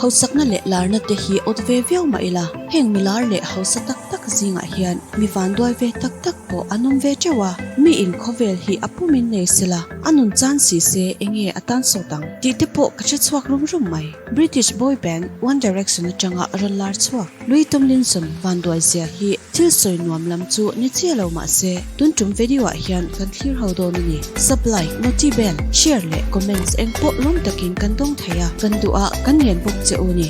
Hausakna leh larna te hi awt ve viau mah ila, heng mi lar leh hausa tak tak zingah hian mi vanduai ve tak tak pawh an awm ve teuh a, mi in khawvel hi a pumin nei sela, a nun chan si se enge a tan sawt ang tih te pawh ka hre chhuak rum rum mai. British boy band One Direction atanga rawn lar chhuak Louis Tomlinson vanduai zia hi thil sawi nuam lam chu ni chiah lo mah se, tun tum video ah hian kan thlir ho dawn a ni. Sub like, noti bell, share leh comments eng pawh lawm takin kan dawng thei a, kan duh a, kan ngen bawk che u ni.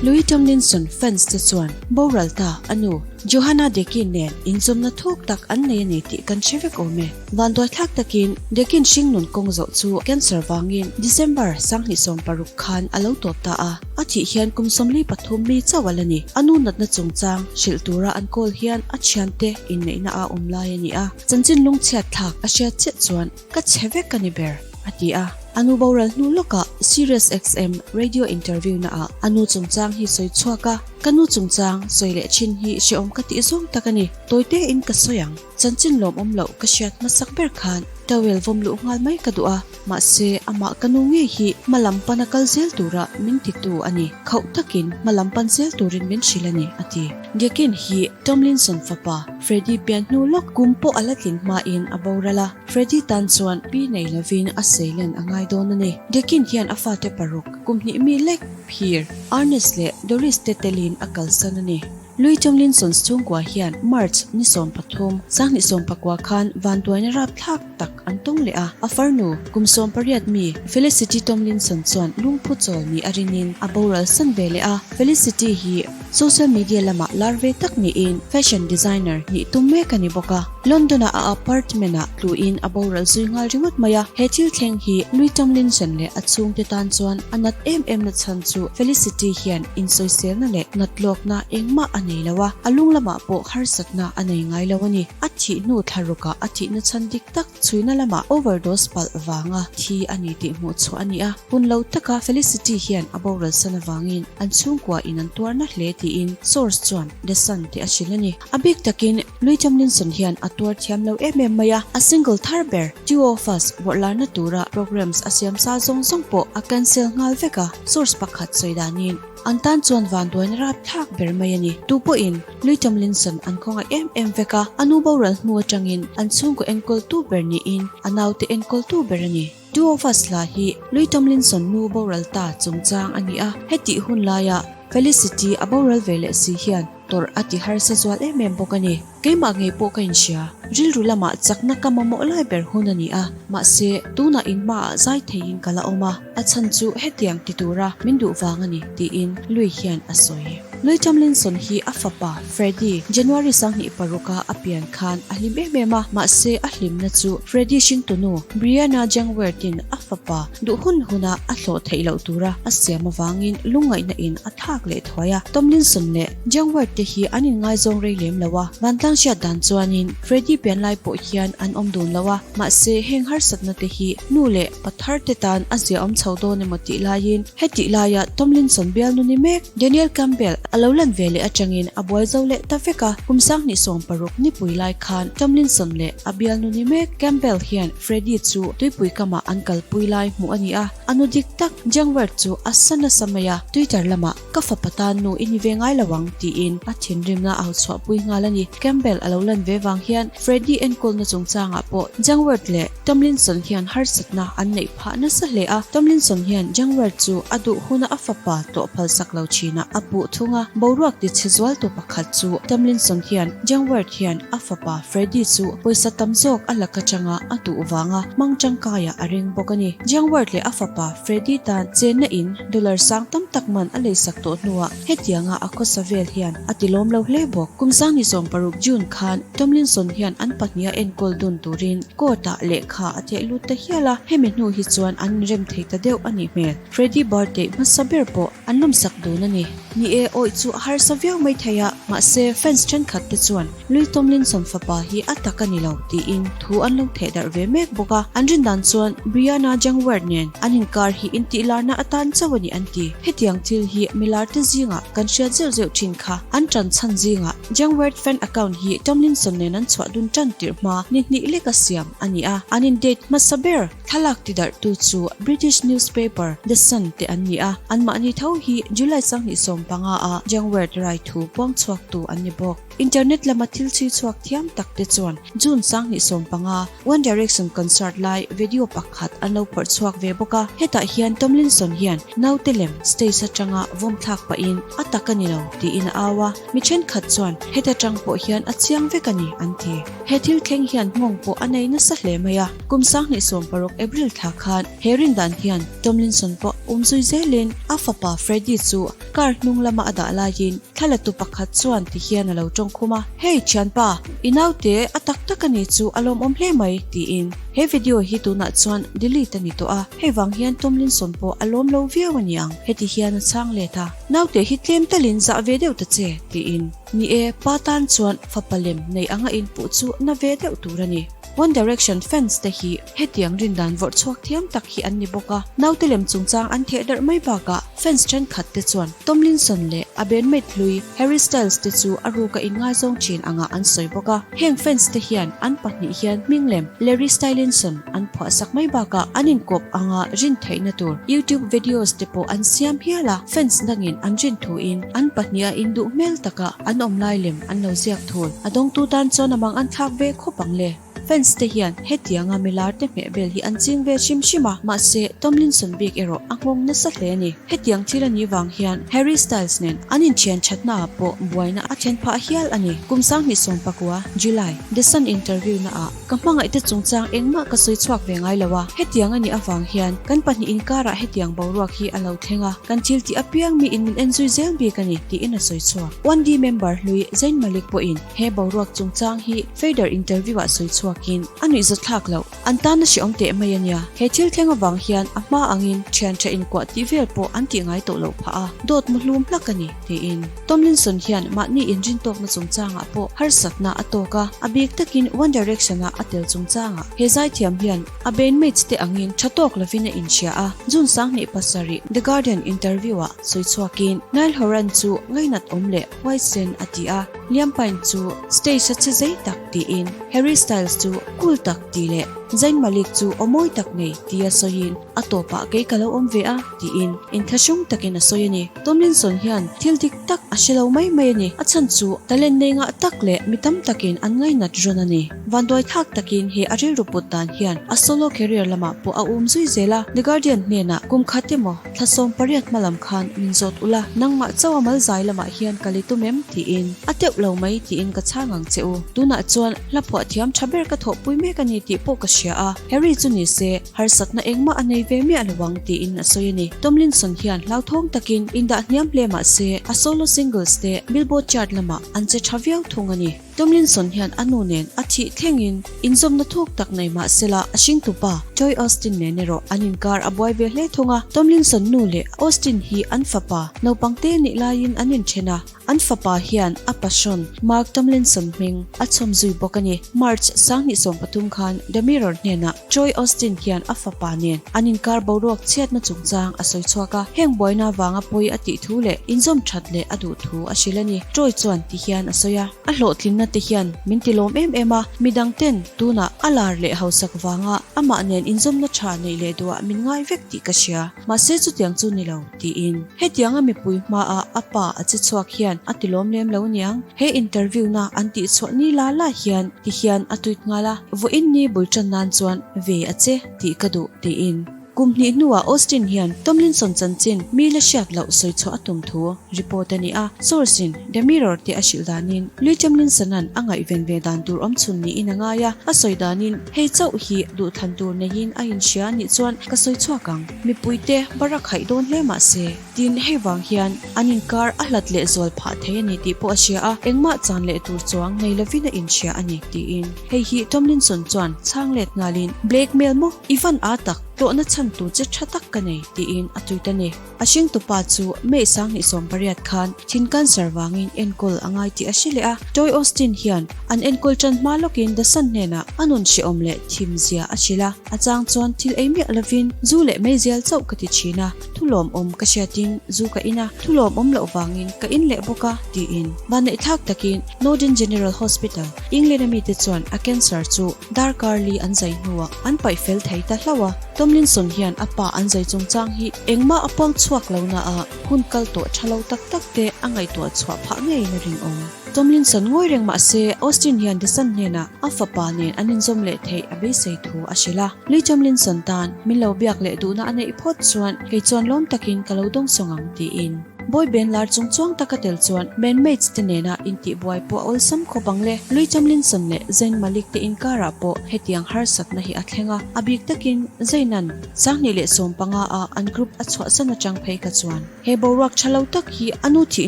Louis Tomlinson fans te chuan boral ta a nu Johanna Dekin nen inzawmna thuk tak an nei a ni tih kan hre vek awm e. Vanduaithlak takin Dekin hringnun kawng zawh chu cancer vangin December 2016 khan a lo tawp ta a, a thih hian kum 43 mi chauh a la ni. A nu natna chungchang hrilh tura an kawl hian a thiante inneihna a awm lai a ni a, chanchin lungchhiat thlak a hriat chiah chuan ka chhe vek a ni ber, a ti a. A nu boral hnu lawkah Sirius XM radio interview naah a nu chungchang hi sawi chhuak a, Ka nu chungchang sawi leh thin hi hrehawm ka tih zawng tak a ni, tawite in ka sawi ang. Chanchin lawmawm loh ka hriat hmasak ber khan towel vawm luh nghal mai ka duh a, mahse amah ka nu ngei hi hma lam pana kal zel tura min titu a ni. Khauh takin hma lam pan zel turin min hrilh a ni, a ti. Deakin hi Tomlinson fapa Freddie pian hnu lawk kum pawh a la tlin hmain a boral a, Freddie tan chuan pi nei lovin a seilen a ngai dawn a ni. Deakin hian a fate paruk, kum hnih mi lek, phir, Ernest leh Doris te telin a kalsan a ni. Louis Tomlinson's chhungkua hian March ni 13, 2019 khan vanduaina rapthlak tak an tawng leh a, a farnu kum 18 mi Felicity Tomlinson chuan lungphu chawl ni a rinin a boral san ve leh a. Felicity hi social media lamah lar ve tak niin fashion designer nih tum mek a ni bawk a. London-a a apartment-ah tluin a boral zui nghal ringawt mai a. He thil thleng hi Louis Tomlinson leh a chhungte tan chuan a nat em em na chhan chu Felicity hian Insawiselna leh natlawkna engmah a nei lo a, a lung lamah pawh harsatna a nei ngai lo a ni. A thih hnu thla rukah a thihna chhan dik tak chhuina lamah overdose palh vanga thi a ni tih hmuh chhuah a ni a. Hun lo taka Felicity hian a boral san avangin an chhungkua in an tuarna hle tiin source chuan The Sun te a hrilh a ni. A bik takin Louis Tomlinson hian a tuar thiam lo em em mai a, a single thar ber Two of Us vawrhlarna tura programs a siam sa zawng zawng pawh a cancel nghal vek a, source pakhat sawi danin an tan chuan vanduaina rapthlak ber mai a ni. Tu pawhin Louis Tomlinson an khawngaih em em vek a, a nu boral hnu atangin an chhungkaw enkawltu ber niin a naute enkawltu ber a ni. Two of Us hla hi Louis Tomlinson nu boral ta chungchang a ni a, hetih hun laia Felicity a boral ve leh si hian tawrh a ti harsa zual em em bawk a ni. Keimah ngei pawh ka inhria, rilru lamah chakna ka mamawh lai ber hun a ni a, mahse tunah in hmaah zai theiin ka la awm a, a chhan chu hetiang ti tura min duh vang a ni, tiin Louis hian a sawi. Louis Tomlinson hi a fapa Freddie January 26 a a pian khan a hlim em em a, mahse a hlimna chu Freddie hringtunu Brianna Jangwert-in a fapa duh hun huna a hlawh theih loh tura a siam avangin lungngaihna in a thlak leh thuai a. Tomlinson leh Jangwert te hi an inngaizawng rei lem lo a, vantlang hriat dan chuanin Freddie pian lai pawh hian an awm dun lo a, mahse heng harsatna te hi nu leh pa thar te tan a ziaawm chho dawn emaw tih laiin hetih laia Tomlinson bialnu ni mek Daniel Campbell a lo lan ve leh atangin a buai zo leh ta vek a, kum 2016 nipui lai khan Tomlinson leh a bialnu ni mek Campbell hian Freddie chu tuipui kamah an kalpui lai hmuh a ni a, a nu dik tak Jangwert chu a sa nasa mai a, Twitter lamah ka fapa tan nu i ni ve ngai lo ang tiin a thinrimna a hauchhuahpui nghal a ni. Campbell a lo lan ve vang hian Freddie enkawlna chungchangah pawh Jangwert leh Tomlinson hian harsatna an neih phah nasa hle a, Tomlinson hian Jangwert chu a duh huna a fapa tawh phalsak lo thinah a puh thung a, boruak tichhe zualtu pakhat chu Tomlinson hian Jangwert hian a fapa Freddie chu pawisa tam zawk a lak atanga a duh vanga hmang tangkaiah a ring bawk a ni. Jangwert leh a fapa Freddie tan chenna in dollar sang tam tak man a leisak tawh hnuah Hetianga a khawsa vel hian a ti lawm lo hle bawk. Kum 2016 June khan Tomlinson hian an pahniha enkawl dun turin court-ah lehkha a theh lut ta hial a, hemi hnu hi chuan an inrem thei ta deuh a nih hmel. Freddie birthday hmasa ber pawh an lawmsak dun a ni. Ni e, aw. awih chu a harsa viau mai thei a, mahse fans thenkhat te chuan Louis Tomlinson fapa hi a tak a ni lo tiin thu an lo theh darh ve mek bawk a, an rin dan chuan Brianna Jangward nen an inkar hi intihlarna atan chauh a ni an ti. Hetiang thil hi milar te zingah kan hriat zeuh zeuh thin kha an tan chhan zingah Jangward fan account hi Tomlinson nen an chhuah dun tan tirh hma ni hnih leka siam a ni a, an in date hmasa ber. Thlalak tidarhtu chu British newspaper The Sun te an ni a, anmahni tho hi July 2015 a Jangward rai thu puang chhuaktu an ni bawk. Internet lama thil chhui chhuak thiam tak te chuan June 2015 One Direction concert lai video pakhat an lo phawrh chhuak ve bawk a, hetah hian Tomlinson hian naute lem stage atanga vawm thlak pahin a tak a ni lo tiin a au a, mi thenkhat chuan heta tang pawh hian a chiang vek a ni an ti. He thil thleng hian nghawng pawh a nei nasa hle mai a, kum 2016 April thla khan he rindan hian Tomlinson pawh um zui zelin a fapa Freddie chu car hnung lama a dah laiin thlalatu pakhat chuan ti hian a lo tawng khum a, Hey thianpa, i naute a tak tak a ni chu a lawmawm hle mai tiin. He video hi tunah chuan delete a ni tawh a, hei vang hian Tomlinson pawh a lawm lo viau a ni ang, heti hian a chhang let a, Naute hi tlem talin zah ve deuh ta che tiin. Ni e, pa tan chuan fapa lem nei anga inpuh chu na ve deuh tur a ni. One Direction fans te hi hetiang rindan vawrh chhuak thiam tak hi an ni bawk a, naute lem chungchang an theh darh mai bakah fans thenkhat te chuan Tomlinson leh a bandmate hlui Harry Styles te chu a ruka inngaizawng thin angah an sawi bawk a. Heng fans te hian an pahnih hian hming lem Larry Stylinson an phuah sak mai bakah an inkawp anga rin theihna tur YouTube videos te pawh an siam hial a, fans dangin an rin thuin an pahniha induh hmel taka an awm lai lem an lo ziak thul. A dawngtu tan chuan a mang an thlak ve khawp ang le. Fans te hian hetianga milar te hmeh vel hi an ching ve hrim hrim a, mahse Tomlinson bik erawh a nghawng nasa hle a ni. Hetiang thil a nih vang hian Harry Styles nen an inthian thatnaah pawh buaina a thlen phah hial a ni. Kum 2019, July, The Sun interview naah Ka hmangaihte chungchang engmah ka sawi chhuak ve ngai lo a, hetiang a nih avang hian kan pahnih inkarah hetiang boruak hi a lo thleng a, kan thil tih apiang miin min en zui zel bik a ni, tiin a sawi chhuak. One D member hlui Zayn Malik pawhin he boruak chungchang hi Fader interview-ah sawi chhuakin a nuihzathlak loh. An tan a hreawm teh mai a nia, he thil thleng avang hian a hma angin thian tha inkuah tih vel pawh an tih ngai tawh loh phah a, dawt mu hlum hlak a ni, tiin. Tomlinson hian mahni inrintawkna chungchangah pawh harsatna a tawk a, a bik takin One Direction-a a tel chungchangah. He zaithiam hian a bandmates te angin tha tawk lovin a inhria a, June 27 The Guardian interview-ah sawi chhuakin Niall Horan chu ngainat awm leh huaisen a ti a, Liam Payne chu stage a che zei tak tiin Harry Styles chu cool tak ti leh Zayn Malik chu aw mawi tak nei tia sawiin a tawpah kei ka lo awm ve a tiin inthlahrung takin a sawi a ni. Tomlinson hian thil dik tak a hre lo mai mai a ni. A chhan chu talent nei ngah tak leh mi tam takin an ngainat rawn a ni. Vanduai thlak takin he a rilru put dan hian a solo career lamah pawh a um zui zel a. The Guardian hnenah kum khat emaw thla 18 hma lam khan min zawt ula, nangmah chauh a mal zai lamah hian ka li tum em? tiin a teuh lo mai tiin ka chhang ang che u. Tunah chuan hla phuah thiam tha ber ka thawhpui mek a ni tih pawh ka hria a, Harry chu ni se Harsatna engmah a nei ve miah lo ang tiin a sawi a ni. Tomlinson hian hlauthawng takin indah hniam hle mah se a solo singles te Billboard chart lamah an che tha viau thung a ni. Tomlinson hian a nu nen a thih thlengin inzawmna thuk tak nei mah sela a hringtupa Joy Austin nen erawh an inkar a buai ve hle thung a. Tomlinson nu leh Austin hi an fapa naupang te nih laiin an inthen a. An fapa hian a passion Mark Tomlinson hming a chhawm zui bawk a ni. March 2013 khan The Mirror hnenah Troy Austin hian a fapa nen an inkar boruak chhiatna chungchang a sawi chhuak a, heng buaina vanga pawi a tih thu leh inzawm that leh a duh thu a hrilh a ni. Troy chuan ti hian a sawi a, A hlawhtlinna te hian min ti lawm em em a, midang ten tunah a lar leh hausak vanga amah nen inzawmna tha neih leh duhah min ngai vek tih ka hria. Mahse chutiang chu ni lo, tiin. Hetianga mipui hmaah a pa a che chhuak hian a ti lawm lem lo niang. He interview na an tih chhuah ni la la hian ti hian a tweet nghal a, Vawiin ni bul tan nan chuan ve a che tih ka duh, tiin. Kum hnih hnuah Austin hian Tomlinson chanchin mi la hriat loh sawi chhuah a tum thu report a ni a, source in The Mirror te a hrilh danin Louis Tomlinson-a'n a ngaihven ve dan tur awmchhun niin a ngai a, a sawi danin hei chauh hi duhthlan tur neiin a inhria a nih chuan ka sawi chhuak ang. Mipuite barak haih dawn hle mah se, tin hei vang hian an inkar a hlat leh zual phah thei a ni tih pawh a hria a, engmah chan leh tur chuang nei lovin a inhria a ni, tiin. Hei hi Tomlinson chuan chhang let nghalin, Blackmail maw? I van aa tak! Tlawhna chhan tur che tha tak ka nei, tiin a tweet a ni. A hringtupa chu May 2018 khan thin cancer vangin enkawl a ngai tih a hre leh a. Joy Osteen hian an enkawl tan hma lawkin The Sun hnenah a nun hrehawm leh thim zia a hrilh a. A chang chuan thil ei miah lovin zu leh meizial chauh ka ti thin a, thu lawmawm ka hriatin zu ka in a, thu lawmawm loh vangin ka in leh bawk a, tiin. Vanneihthlak takin Northern General Hospital, England a mite chuan a cancer chu darkar li an zai hnuah an paih fel thei ta hlauh a. Tomlinson hian a pa an zai chungchang hi engmah a puang chhuak lo na a, hun kal tawh tha lo tak tak te a ngaihtuah chhuah phah ngeiin a rinawm. Tomlinson ngawi reng mah se, Austin hian The Sun hnenah a fapa nen an inzawm leh theih a beisei thu a hrilh a. Lee Tomlinson tan min lo biak leh duhna a neih phawt chuan kei chuan lawm takin ka lo dawngsawng ang tiin. Boy band lar chung chuang taka tel chuan bandmates te nena intihbuai pawh a awlsam khawp ang le. Louis Tomlinson leh Zayn Malik te inkarah pawh hetiang harsatna hi a thleng a, a bik takin Zayn-a'n 2015 a an group a chhuahsan atang phei kha chuan. He boruak tha lo tak hi a nu thih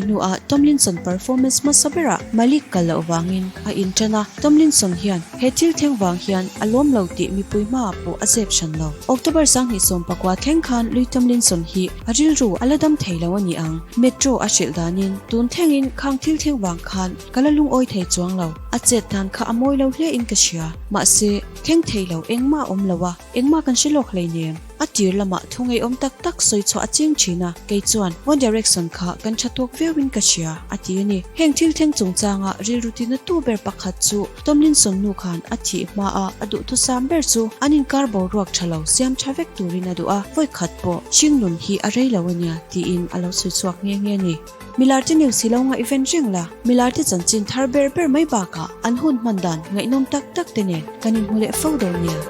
hnuah Tomlinson performance hmasa berah Malik kal loh vangin a intan a, Tomlinson hian he thil thleng vang hian a lawm lo tih mipui hmaah pawh a zep hran lo. October 2019 thleng khan Louis Tomlinson hi A rilru a la dam thei lo a ni ang. Metro a hrilh danin, tun thlengin khang thil thleng vang khan ka la lungawi thei chuang lo. A chet dan kha a mawi lo hle in ka hria. Mahse, thleng thei lo engmah a awm lo a, engmah kan hre lawk hleinem. A tir lamah thu ngeiawm tak tak sawi chhuah a ching thin a, kei chuan One Direction kha kan tha tawk viau in ka hria, a ti a ni. Heng thil thleng chungchanga rilru tina tu ber pakhat chu Tomlinson nu khan a thih hmaa a duhthusam ber chu an inkar boruak tha lo siam tha vek turin a duh a, vawi khat pawh hringnun hi a rei lo a nia tiin a lo sawi chhuak nghe nghe a ni. Milarte news hi lo ngaihven reng la, milarte chanchin thar ber ber mai bakah an hun hman dan ngaihnawm tak tak te nen kan inhmu leh fo dawn nia.